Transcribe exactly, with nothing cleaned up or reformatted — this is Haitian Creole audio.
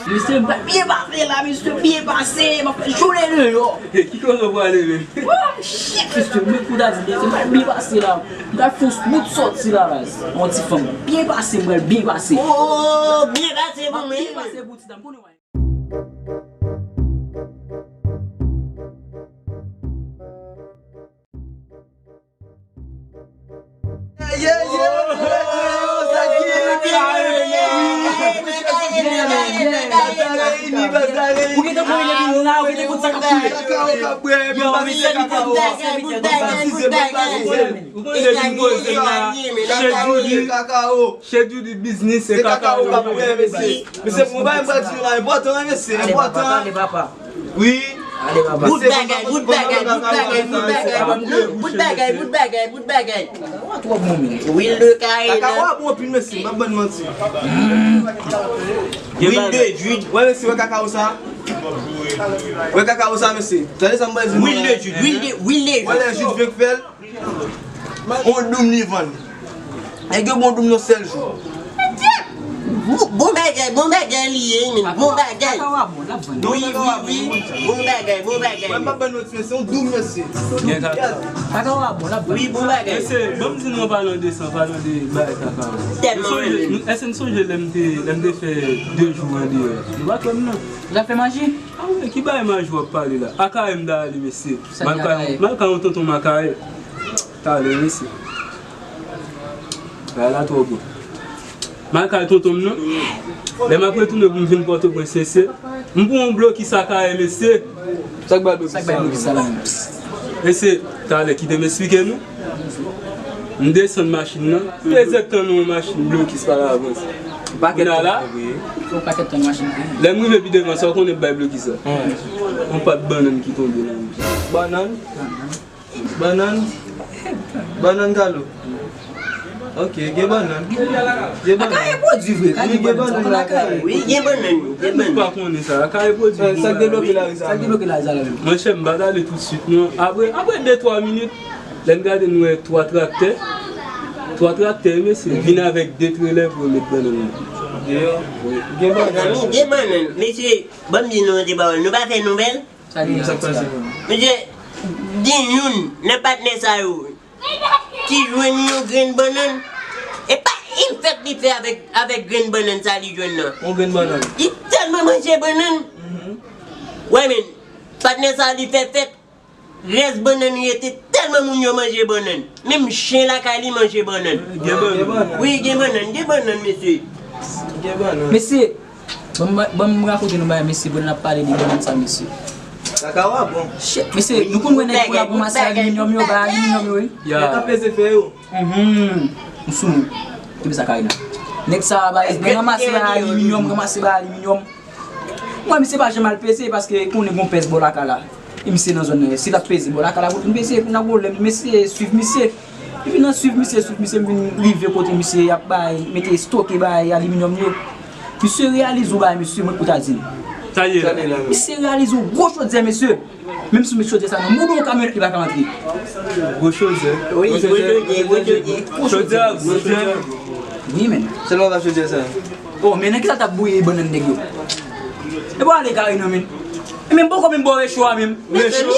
Mesye, m pral byen pase la, mesye, byen pase, m ap fè jounen deyò. Ki kote w prale menm? Oh, shit, mesye, mwen kou ta di, mesye, m pral byen pase la. M pral fè yon bout sòti la, baz. Yon ti fanm, byen pase, m pral byen pase. Oh, byen pase pou mwen. Byen pase pou ti dam, konnen w a. Ou gentan konn depi la, ou gentan konn sa k ap boule. Yo, mesye, li te batize, batize. Ou konnen depi m poze m la, chez Judy, chez Judy biznis, se kakao. Mesye, bon bagay m pral di nou la, enpòtan, wi, mesye, enpòtan. Wi. Bout bagay, bout bagay, bout bagay, bout bagay, bout bagay, bout bagay, bout bagay. Kakao a twò bon, men. Wil de kayena. Kakao a bon anpil, mesye, m p ap ban n manti. Wil de jid. Wè, mesye, wè kakao sa. Wè kakao sa, mesye. Tande sa m pral di nou la. Wil de jid, wil de, wil de jid. Wè lè jid fenk fè l. On doum li vann. Nèg yo bon doum yon sèl jou. Bon, bon bagay, bon bagay li ye, men. Bon bagay. Wi, wi, wi. Bon bagay, bon bagay. Mwen pa ban nou ti mesye, on doum mesye. Kakao a bon, l ap bon. Wi, bon bagay. Mesye, ban m di nou an palan de sa, an palan de bagay kakao. Tèlman renmen. Èske n sonje lè m te, lè m te fè de jou andeyò? Nou pa kwè m non. L ap fè maji? A wi, ki bagay maji w ap pale la? Akayè m ta ale, mesye. Mal ka yon tonton m Akayè. Talè, mesye. Bagay la twò bon. M al kay tonton m nan. Lè m ap retounen pou m vin Pòtoprens, mesye, m pran yon blokis Akayè, mesye. Sa k bay blokis sa la menm? Mesye, talè, kite m esplike nou. M desann machin nan. Peze tan nan yon machin blokis pa la avanse. Kounye a la, lè m rive pi devan, sa w konnen bay blokis la? Yon pat bannann ki tonbe nan wout la. Bannann? Bannann? Bannann kalo? Ok, gen bannann. Gen bannann. Akayè pwodui vre, Akayè gen bannann. Wi, gen bannann, gen bannann. Ou pa konnen sa, Akayè pwodui. Sa k debloke lari sa menm? Monchè, m pa t ale tout swit non. Apre, apre de twa minit, lè n gade n wè twa traktè. Twa traktè, mesye, vin avèk de trelè pou yo met bannann nan. Gen bannann. Zanmi, gen bannann. Mesye, ban m di nou yon ti pawòl. Nou pa fè nouvèl? Sa gen sa k pase? Mesye, gen youn nan patnè sa yo ki jwenn yon grenn bannann. E pa, li fèt li fè avèk, avèk grenn bannann sa li jwenn nan. Yon grenn bannann. Li tèlman manje bannann. Wè, men, patnè sa li fè fèt. Rès bannann rete tèlman moun yo manje bannann. Menm chen lakay li manje bannann. Gen bannann. Wi, gen bannann, gen bannann, mesye. Gen bannann. Mesye, ban m, ban m rakonte nou bagay, mesye, pandan n ap pale de bannann sa, mesye. Kakao a bon. Shit, mesye, nou konn wè nèg pou y ap ranmase aliminyòm yo, bay aliminyòm yo, wi. Ya. Nèg ap peze fè yo. Mhm. M sou nou. Kenbe sa, Karina. Nèg sa a, bay, ranmase bay aliminyòm, ranmase bay aliminyòm. Mwen, misye pa janm al peze paske konnen gon pèz bò lakay la. E misye nan zòn nan. Si l ap peze bò lakay la, pou l vin peze, pou n ap pwoblèm, misye swiv misye. Epi nan swiv misye, swiv misye, m vin rive kote misye ap bay, mete estoke bay aliminyòm yo. Misye reyalize yon bagay, mesye, mwen pou ta di l. Sa ye la? Misye reyalize yon gwo chodyè, mesye. Menm si w met chodyè sa nan mouda yon kamyonèt, li pa ka antre. Gwo chodyè. Wi, gwo chodyè, gwo chodyè. Chodyè, gwo chodyè. Wi, men. Sèlman pa chodyè sa. Oh, men nan kisa l t ap bouyi bannann nèg yo? E pa ale kare non, men. E men poko menm bò recho a menm. Recho?